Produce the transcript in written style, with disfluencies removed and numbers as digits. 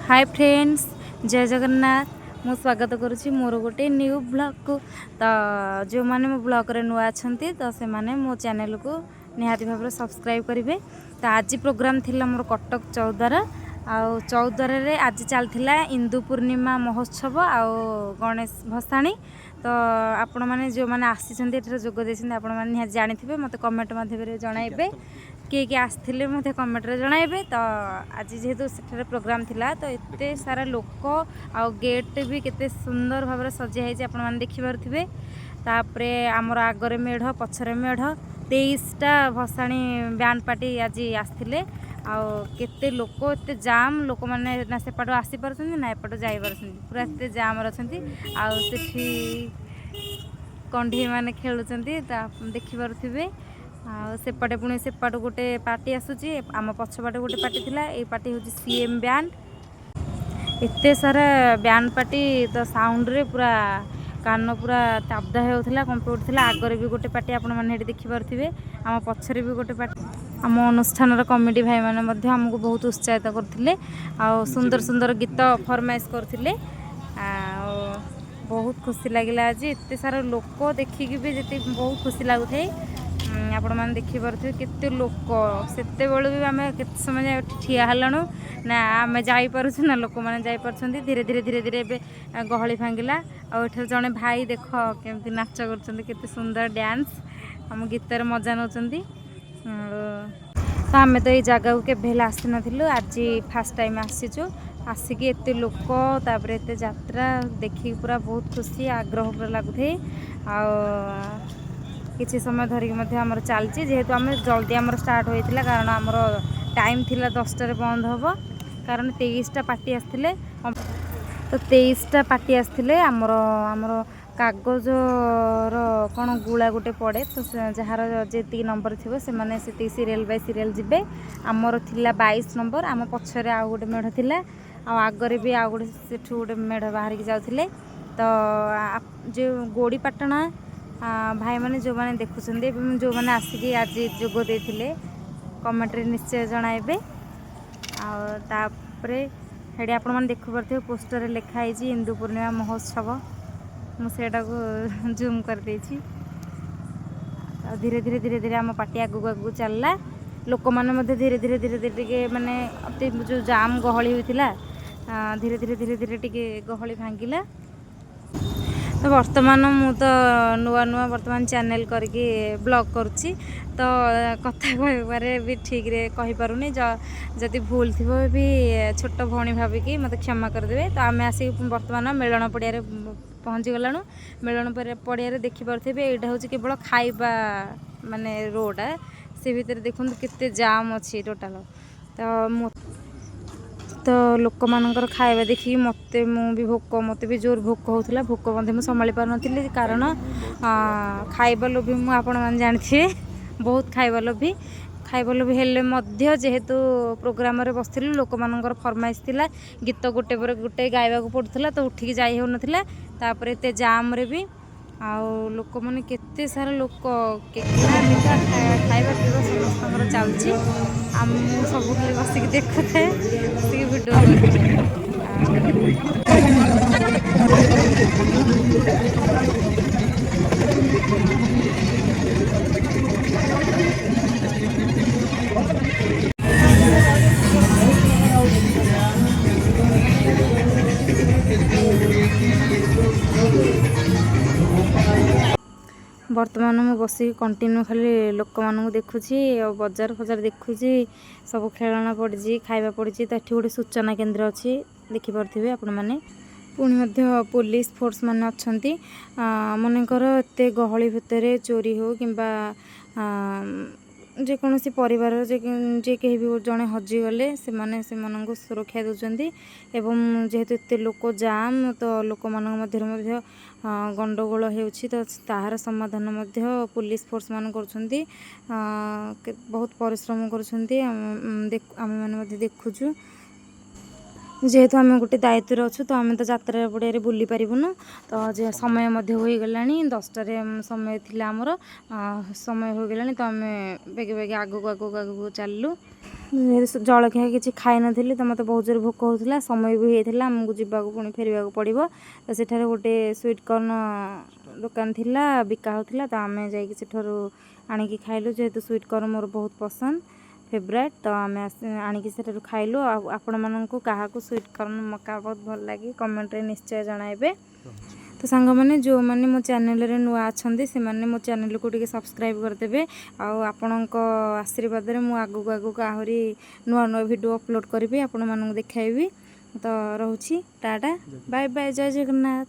ହାଏ friends, ଜୟ ଜଗନ୍ନାଥ। ମୁଁ ସ୍ୱାଗତ କରୁଛି ମୋର ଗୋଟେ ନ୍ୟୁ ବ୍ଲଗ୍କୁ। ତ ଯେଉଁମାନେ ମୋ ବ୍ଲଗ୍ରେ ନୂଆ ଅଛନ୍ତି, ତ ସେମାନେ ମୋ ଚ୍ୟାନେଲକୁ ନିହାତି ଭାବରେ ସବସ୍କ୍ରାଇବ୍ କରିବେ। ତ ଆଜି ପ୍ରୋଗ୍ରାମ୍ ଥିଲା ମୋର କଟକ ଚୌଦ୍ୱାର, ଆଉ ଚୌଦ୍ୱାରରେ ଆଜି ଚାଲିଥିଲା ଇନ୍ଦୁ ପୂର୍ଣ୍ଣିମା ମହୋତ୍ସବ ଆଉ ଗଣେଶ ଭସାଣି। ତ ଆପଣମାନେ ଯେଉଁମାନେ ଆସିଛନ୍ତି, ଏଠାରେ ଯୋଗ ଦେଇଛନ୍ତି, ଆପଣମାନେ ନିହାତି ଜାଣିଥିବେ। ମୋତେ କମେଣ୍ଟ ମାଧ୍ୟମରେ ଜଣାଇବେ, କିଏ କିଏ ଆସିଥିଲେ ମୋତେ କମେଣ୍ଟରେ ଜଣାଇବେ। ତ ଆଜି ଯେହେତୁ ସେଠାରେ ପ୍ରୋଗ୍ରାମ୍ ଥିଲା, ତ ଏତେ ସାରା ଲୋକ ଆଉ ଗେଟ୍ ବି କେତେ ସୁନ୍ଦର ଭାବରେ ସଜା ହେଇଛି, ଆପଣମାନେ ଦେଖିପାରୁଥିବେ। ତାପରେ ଆମର ଆଗରେ ମେଢ଼, ପଛରେ ମେଢ଼, 23ଟା ଭସାଣି ବ୍ୟାଣ୍ଡ ପାର୍ଟି ଆଜି ଆସିଥିଲେ। ଆଉ କେତେ ଲୋକ, ଏତେ ଜାମ୍, ଲୋକମାନେ ନା ସେପାଟୁ ଆସିପାରୁଛନ୍ତି ନା ଏପଟୁ ଯାଇପାରୁଛନ୍ତି, ପୁରା ଏତେ ଜାମ୍ରେ ଅଛନ୍ତି। ଆଉ ସେଠି କଣ୍ଢେଇମାନେ ଖେଳୁଛନ୍ତି, ତା ଦେଖିପାରୁଥିବେ। ଆଉ ସେପଟେ ପୁଣି ସେପାଟୁ ଗୋଟେ ପାର୍ଟି ଆସୁଛି, ଆମ ପଛପଟେ ଗୋଟେ ପାର୍ଟି ଥିଲା। ଏଇ ପାର୍ଟି ହେଉଛି ସିଏମ୍ ବ୍ୟାଣ୍ଡ। ଏତେ ସାରା ବ୍ୟାଣ୍ଡ ପାର୍ଟି, ତ ସାଉଣ୍ଡରେ ପୁରା କାନ ପୁରା ତାବଦା ହେଉଥିଲା, କମ୍ପି ଉଠୁଥିଲା। ଆଗରେ ବି ଗୋଟେ ପାର୍ଟି ଆପଣମାନେ ଏଠି ଦେଖିପାରୁଥିବେ, ଆମ ପଛରେ ବି ଗୋଟେ ପାର୍ଟି। ଆମ ଅନୁଷ୍ଠାନର କମିଟି ଭାଇମାନେ ମଧ୍ୟ ଆମକୁ ବହୁତ ଉତ୍ସାହିତ କରୁଥିଲେ ଆଉ ସୁନ୍ଦର ସୁନ୍ଦର ଗୀତ ଫରମାଇଶ କରୁଥିଲେ, ଆଉ ବହୁତ ଖୁସି ଲାଗିଲା। ଆଜି ଏତେ ସାରା ଲୋକ ଦେଖିକି ବି ଯେତିକି ବହୁତ ଖୁସି ଲାଗୁଥାଏ। ଆପଣମାନେ ଦେଖିପାରୁଥିବେ କେତେ ଲୋକ। ସେତେବେଳୁ ବି ଆମେ କେତେ ସମୟ ଯାଏ ଏଠି ଠିଆ ହେଲାଣୁ, ନା ଆମେ ଯାଇପାରୁଛୁ ନା ଲୋକମାନେ ଯାଇପାରୁଛନ୍ତି। ଧୀରେ ଧୀରେ ଧୀରେ ଧୀରେ ଏବେ ଗହଳି ଭାଙ୍ଗିଲା। ଆଉ ଏଠାରେ ଜଣେ ଭାଇ ଦେଖ କେମିତି ନାଚ କରୁଛନ୍ତି, କେତେ ସୁନ୍ଦର ଡ୍ୟାନ୍ସ, ଆମ ଗୀତରେ ମଜା ନେଉଛନ୍ତି। ତ ଆମେ ତ ଏଇ ଜାଗାକୁ କେବେ ହେଲେ ଆସିନଥିଲୁ, ଆଜି ଫାର୍ଷ୍ଟ ଟାଇମ୍ ଆସିଛୁ। ଆସିକି ଏତେ ଲୋକ, ତାପରେ ଏତେ ଯାତ୍ରା ଦେଖିକି ପୁରା ବହୁତ ଖୁସି, ଆଗ୍ରହ ପୁରା ଲାଗୁଥାଏ। ଆଉ କିଛି ସମୟ ଧରିକି ମଧ୍ୟ ଆମର ଚାଲିଛି। ଯେହେତୁ ଆମେ ଜଲ୍ଦି ଆମର ଷ୍ଟାର୍ଟ ହୋଇଥିଲା, କାରଣ ଆମର ଟାଇମ୍ ଥିଲା 10ଟାରେ ବନ୍ଦ ହେବ, କାରଣ 23ଟା ପାର୍ଟି ଆସିଥିଲେ। ତ 23ଟା ପାର୍ଟି ଆସିଥିଲେ। ଆମର କାଗଜର କ'ଣ ଗୁଳା ଗୋଟେ ପଡ଼େ, ତ ଯାହାର ଯେତିକି ନମ୍ବର ଥିବ ସେମାନେ ସେତିକି ସିରିଏଲ୍ ବାଇ ସିରିଏଲ୍ ଯିବେ। ଆମର ଥିଲା 22 ନମ୍ବର। ଆମ ପଛରେ ଆଉ ଗୋଟେ ମେଢ଼ ଥିଲା, ଆଉ ଆଗରେ ବି ଆଉ ଗୋଟେ ସେଠୁ ଗୋଟେ ମେଢ଼ ବାହାରିକି ଯାଉଥିଲେ। ତ ଯେଉଁ ଗୋଡ଼ିପାଟଣା ଭାଇମାନେ ଯେଉଁମାନେ ଦେଖୁଛନ୍ତି ଏବଂ ଯେଉଁମାନେ ଆସିକି ଆଜି ଯୋଗ ଦେଇଥିଲେ, କମେଣ୍ଟରେ ନିଶ୍ଚୟ ଜଣାଇବେ। ଆଉ ତାପରେ ସେଠି ଆପଣମାନେ ଦେଖିପାରୁଥିବେ, ପୋଷ୍ଟରରେ ଲେଖା ହେଇଛି ଇନ୍ଦୁ ପୂର୍ଣ୍ଣିମା ମହୋତ୍ସବ। ମୁଁ ସେଇଟାକୁ ଜୁମ୍ କରିଦେଇଛି। ଆଉ ଧୀରେ ଧୀରେ ଧୀରେ ଧୀରେ ଆମ ପାର୍ଟି ଆଗକୁ ଆଗକୁ ଚାଲିଲା। ଲୋକମାନେ ମଧ୍ୟ ଧୀରେ ଧୀରେ ଧୀରେ ଧୀରେ ଟିକେ ମାନେ ଅତି ଯେଉଁ ଜାମ୍ ଗହଳି ହୋଇଥିଲା, ଧୀରେ ଧୀରେ ଧୀରେ ଧୀରେ ଟିକେ ଗହଳି ଭାଙ୍ଗିଲା। ତ ବର୍ତ୍ତମାନ ମୁଁ ତ ନୂଆ ନୂଆ ବର୍ତ୍ତମାନ ଚ୍ୟାନେଲ୍ କରିକି ବ୍ଲଗ୍ କରୁଛି, ତ କଥା କହିବାରେ ବି ଠିକ୍ରେ କହିପାରୁନି। ଯଦି ଭୁଲ ଥିବ ବି ଛୋଟ ଭଉଣୀ ଭାବିକି ମୋତେ କ୍ଷମା କରିଦେବେ। ତ ଆମେ ଆସିକି ବର୍ତ୍ତମାନ ମେଳଣ ପଡ଼ିଆରେ ପହଞ୍ଚିଗଲାଣୁ। ମେଳଣ ପଡ଼ିଆରେ ଦେଖିପାରୁଥିବେ, ଏଇଟା ହେଉଛି କେବଳ ଖାଇବା ମାନେ ରୋଡ଼ଟା। ସେ ଭିତରେ ଦେଖନ୍ତୁ କେତେ ଜାମ୍ ଅଛି ଟୋଟାଲ। ତ ମୁଁ ତ ଲୋକମାନଙ୍କର ଖାଇବା ଦେଖିକି ମୋତେ ମୁଁ ବି ଭୋକ, ମୋତେ ବି ଜୋର ଭୋକ ହେଉଥିଲା। ଭୋକ ମଧ୍ୟ ମୁଁ ସମ୍ଭାଳି ପାରୁନଥିଲି, କାରଣ ଖାଇବା ଲୋଭି ମୁଁ, ଆପଣମାନେ ଜାଣିଥିବେ, ବହୁତ ଖାଇବା ଲୋଭି। ଖାଇବା ଲୋଭି ହେଲେ ମଧ୍ୟ ଯେହେତୁ ପ୍ରୋଗ୍ରାମରେ ବସିଥିଲୁ, ଲୋକମାନଙ୍କର ଫରମାଇଶ ଥିଲା, ଗୀତ ଗୋଟେ ପରେ ଗୋଟେ ଗାଇବାକୁ ପଡ଼ୁଥିଲା, ତ ଉଠିକି ଯାଇ ହେଉନଥିଲା। ତାପରେ ଏତେ ଜାମ୍ରେ ବି ଆଉ ଲୋକମାନେ, କେତେ ସାରା ଲୋକ, କିଣା ବିକା, ଖାଇବା ପିଇବା ସମସ୍ତଙ୍କର ଚାଲିଛି। ଆଉ ମୁଁ ସବୁ ଖାଲି ବସିକି ଦେଖୁଥାଏ, ବସିକି ଭିଡ଼ିଓ କରୁଥାଏ। ଆଉ ବର୍ତ୍ତମାନ ମୁଁ ବସିକି କଣ୍ଟିନ୍ୟୁ ଖାଲି ଲୋକମାନଙ୍କୁ ଦେଖୁଛି ଆଉ ବଜାର ଫଜାର ଦେଖୁଛି। ସବୁ ଖେଳଣା ପଡ଼ିଛି, ଖାଇବା ପଡ଼ିଛି। ତ ଏଠି ଗୋଟେ ସୂଚନା କେନ୍ଦ୍ର ଅଛି, ଦେଖିପାରୁଥିବେ ଆପଣମାନେ। ପୁଣି ମଧ୍ୟ ପୋଲିସ ଫୋର୍ସ ମାନେ ଅଛନ୍ତି। ମନେକର ଏତେ ଗହଳି ଭିତରେ ଚୋରି ହେଉ କିମ୍ବା ଯେକୌଣସି ପରିବାରର ଯେ କେହି ବି ଜଣେ ହଜିଗଲେ, ସେମାନେ ସେମାନଙ୍କୁ ସୁରକ୍ଷା ଦେଉଛନ୍ତି। ଏବଂ ଯେହେତୁ ଏତେ ଲୋକ ଜାମ୍, ତ ଲୋକମାନଙ୍କ ମଧ୍ୟରେ ମଧ୍ୟ ଗଣ୍ଡଗୋଳ ହେଉଛି, ତ ତାହାର ସମାଧାନ ମଧ୍ୟ ପୋଲିସ ଫୋର୍ସ ମାନେ କରୁଛନ୍ତି। ବହୁତ ପରିଶ୍ରମ କରୁଛନ୍ତି, ଆମେମାନେ ମଧ୍ୟ ଦେଖୁଛୁ। ଯେହେତୁ ଆମେ ଗୋଟେ ଦାୟିତ୍ୱରେ ଅଛୁ, ତ ଆମେ ତ ଯାତ୍ରା ପଡ଼ିଆରେ ବୁଲି ପାରିବୁନୁ। ତ ଯେ ସମୟ ମଧ୍ୟ ହୋଇଗଲାଣି, 10ଟାରେ ସମୟ ଥିଲା ଆମର, ସମୟ ହୋଇଗଲାଣି। ତ ଆମେ ବେଗେ ବେଗେ ଆଗକୁ ଆଗକୁ ଆଗକୁ ଚାଲିଲୁ। ଯେହେତୁ ଜଳଖିଆ କିଛି ଖାଇନଥିଲି, ତ ମୋତେ ବହୁତ ଜୋରେ ଭୋକ ହେଉଥିଲା। ସମୟ ବି ହେଇଥିଲା, ଆମକୁ ଯିବାକୁ ପୁଣି ଫେରିବାକୁ ପଡ଼ିବ। ତ ସେଠାରେ ଗୋଟେ ସୁଇଟ୍ କର୍ଣ୍ଣ ଦୋକାନ ଥିଲା, ବିକା ହେଉଥିଲା। ତ ଆମେ ଯାଇକି ସେଠାରୁ ଆଣିକି ଖାଇଲୁ। ଯେହେତୁ ସୁଇଟ୍ କର୍ଣ୍ଣ ମୋର ବହୁତ ପସନ୍ଦ, ଫେଭରାଇଟ୍, ତ ଆମେ ଆସି ଆଣିକି ସେଠାରୁ ଖାଇଲୁ। ଆଉ ଆପଣମାନଙ୍କୁ କାହାକୁ ସୁଇଟ୍ କର୍ଣ୍ଣ ମକା ବହୁତ ଭଲ ଲାଗେ, କମେଣ୍ଟରେ ନିଶ୍ଚୟ ଜଣାଇବେ। ତ ସାଙ୍ଗମାନେ, ଯେଉଁମାନେ ମୋ ଚ୍ୟାନେଲରେ ନୂଆ ଅଛନ୍ତି, ସେମାନେ ମୋ ଚ୍ୟାନେଲକୁ ଟିକେ ସବସ୍କ୍ରାଇବ୍ କରିଦେବେ। ଆଉ ଆପଣଙ୍କ ଆଶୀର୍ବାଦରେ ମୁଁ ଆଗକୁ ଆଗକୁ ଆହୁରି ନୂଆ ନୂଆ ଭିଡ଼ିଓ ଅପଲୋଡ଼ କରିବି, ଆପଣମାନଙ୍କୁ ଦେଖାଇବି। ତ ରହୁଛି, ଟାଟା, ବାଏ ବାଏ, ଜୟ ଜଗନ୍ନାଥ।